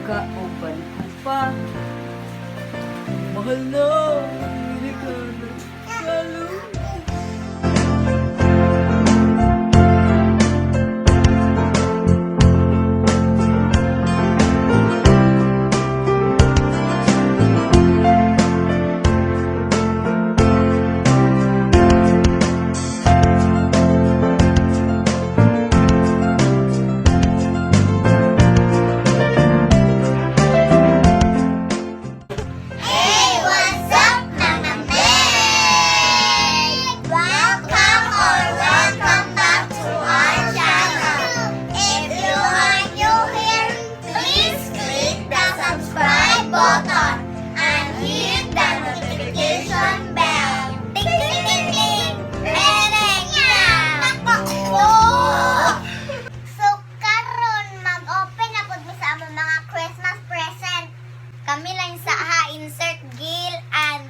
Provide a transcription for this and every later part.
Kauban ko pa. Mahal na, hindi ka nagkalo. Hey, what's up, Mama May? Welcome or welcome back to our channel. If you are new here, please click the subscribe button and hit the notification bell. Ding, ding, ding, ding! So, karon mag-open na pud mi sa among mga Christmas present. Kami lang sa ha, insert Gil and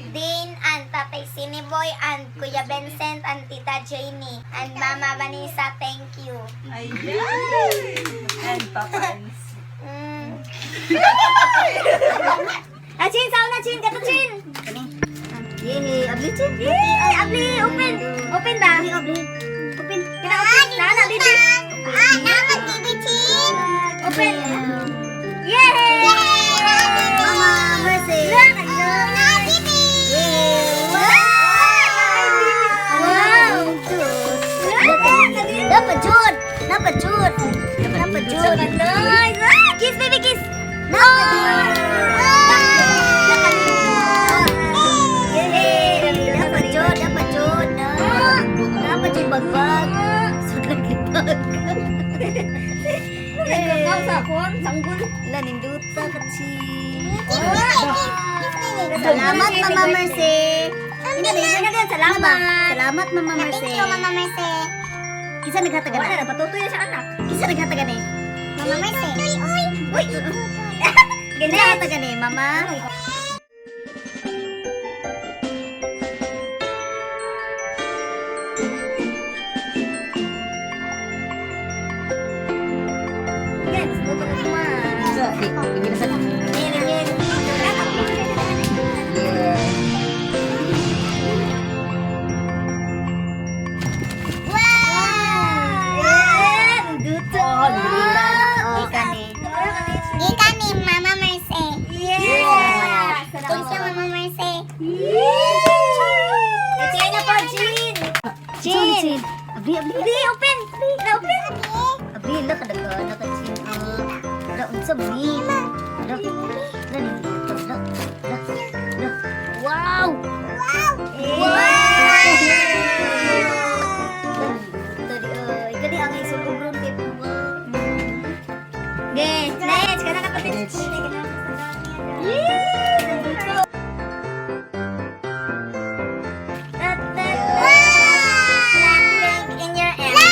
Dean and Tatay Siniboy and Kuya Vincent and Tita Janie and Mama Vanessa, thank you. Ayan! And papans. Ah, Chin, sao na, Chin? Kato, Chin! Yay, abli chin. Yay! Abli, open! Open ba? Abli. Open. Kita open. Na, na, baby. Ah, na, baby, Chin! Open. Yay! Mama Mercy. Wow! Dapat jud. Dapat jud. Dapat jud. Nice! Ah, kiss, baby, kiss! Dapat Yay! Dapat jud, dapat jud. Dapat jud bagbag. Sudlag libag. Nagkakaw sa akon, sanggol. La ninduta ka chi. Salamat, Mama Mercy. Salamat. Salamat, Mama Mercy. Thank you, Mama Mercy. Kinsa naghatagan Wala na? na, patutoy na siya anak. Kinsa naghatagan eh? Mama Mercy. Uy, uy! Kinsa naghatagan eh, Mama? Yes, luto na naman. Wow! Duto. Gikan eh. Gikan ni Mama Mercy. Yeah! Thank you, Mama Mercy. Chin na po, Chin! Chin. Chin. Abli, abli. Hindi, open! Na-open! Abli, la kadagana ka chin. La unsa ni? La. La ninduta. La. La. La. Wow! Wow! Wow! La ninduta di ay. Kani ang isulong ron kay puwa. Ge, next, kana na pati. Blackpink in your area.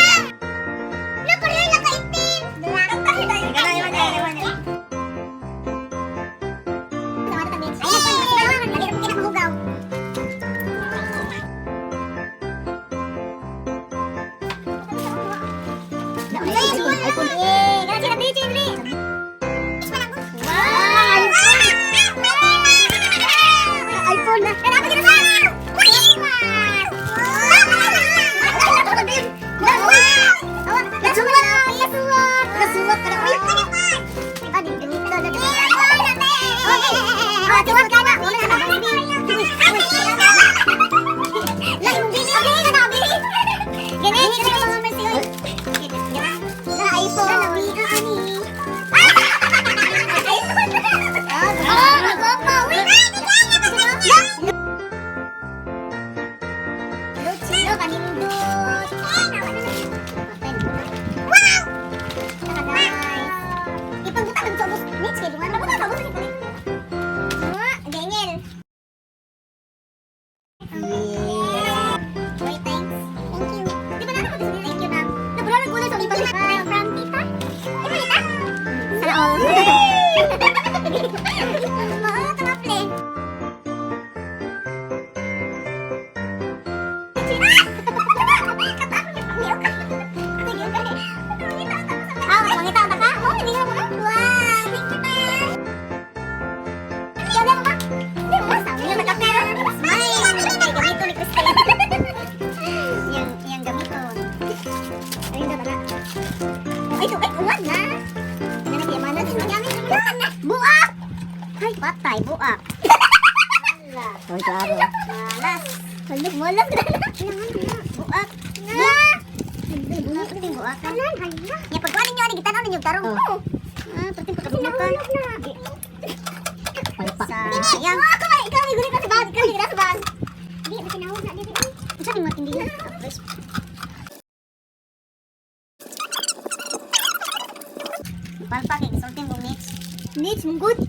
Molas na na. Buak. Na. Buak. Kanan, hala. Ya pagkuha ninyo ani gitanaw ninyo tarong. Oh. Ah, perting pagkabunutan. Palpak. Sayang. Oh, ako ba ikaw ni guli ka sa bag, ikaw ni sa bag. Di ba tinawag na diri? Unsa ni matindihan? Palpak eh, sulti mo mix. Mix mong good.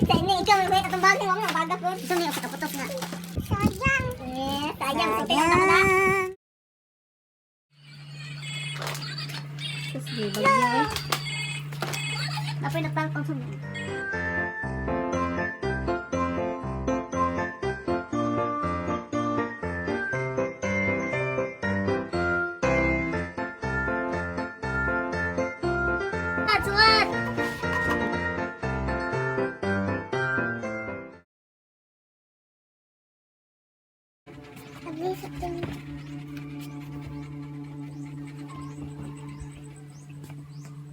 Sa ini ikaw may atong bagay mo nga baga ko. Ito ni sa kaputos nga. Sayang. Eh, sayang sulti ang tama. Tapos di bagyo eh. Napoy nagpalpang sumod. Suwat!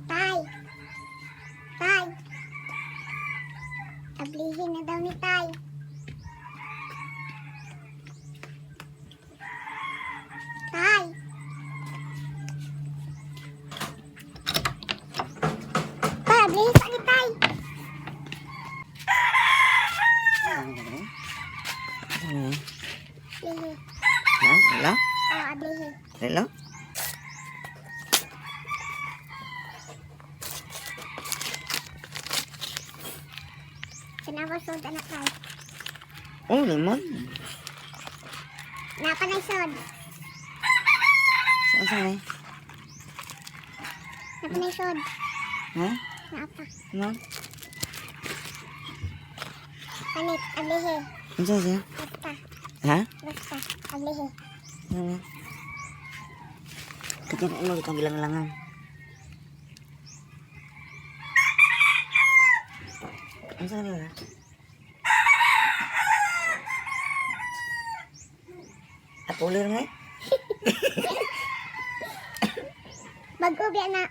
Tay. Tay. Ablihin na daw ni Tay. Tay. Tay, ablihin pa ni Tay. Ablihin. Ha? Hello? Oh, ablihin. Hello? Sinawa sod anak Tay. Oh, naman. Napa na sod. Saan saan eh? Napa na sod. Ha? Napa. Ano? Panit, ablihin. Ano siya? Basta, Ha? basta, ablihin. Ano? Kaya mo itong gilang-langan. Ano sa kanila? Apulir nga eh. Mag-ubi na.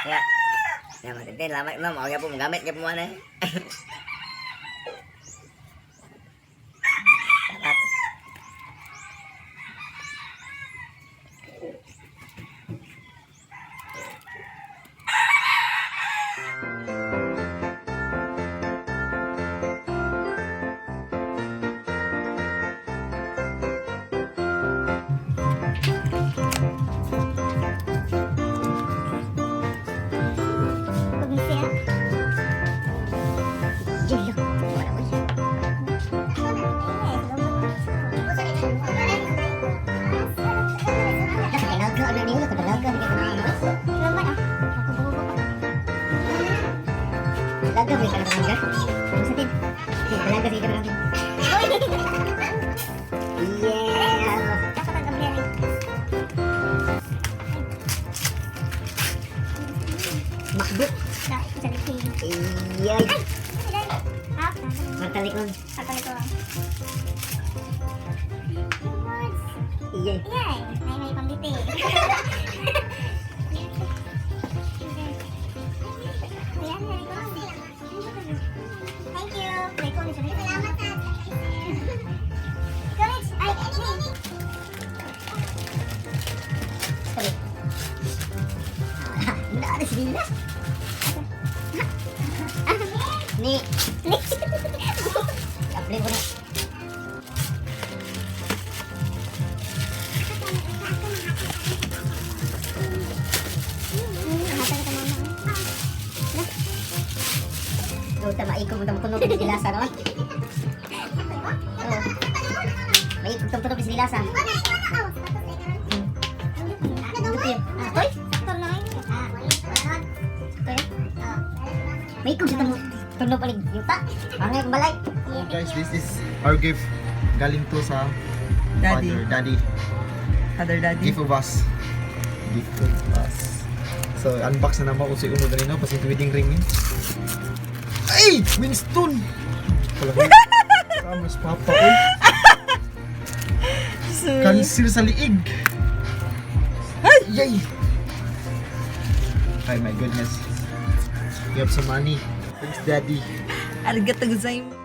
Ya. Ya, matindi. Lamay mo. Mawag po. Magamit. Kaya po mo eh. Dapat. Pag-siya. Yelo. Wala ko siya. Dalaga na niyo, dalaga ni Dalaga may ka na Sa tin. Dalaga sa ikaw. Yeah. Makbo. Iyay. Matalikon. Iyay. Yay! May pambiti. Thank you. Salamat sa Courage. Ay, ni. Sabi. Nada sila. Ni. Apply ko na. Doon maikog mo tumutunog sa dilasa no? Oo. Maikog tumutunog sa dilasa. Toy? Toy? Maikog sa tumutunog palig yuta. Angay kong balay. Guys, this is our gift. Galing to sa Daddy. father, daddy. Other daddy. Gift of us. Gift of us. So, unbox na naman kung si Uno ganino. Kasi wedding ring ni. Ay! Winston! Wala ko. Kamas papa, oy. Cancer sa liig. Ay! Yay! Ay, my goodness. We have some money. Thanks, Daddy. Arigato gozaimasu.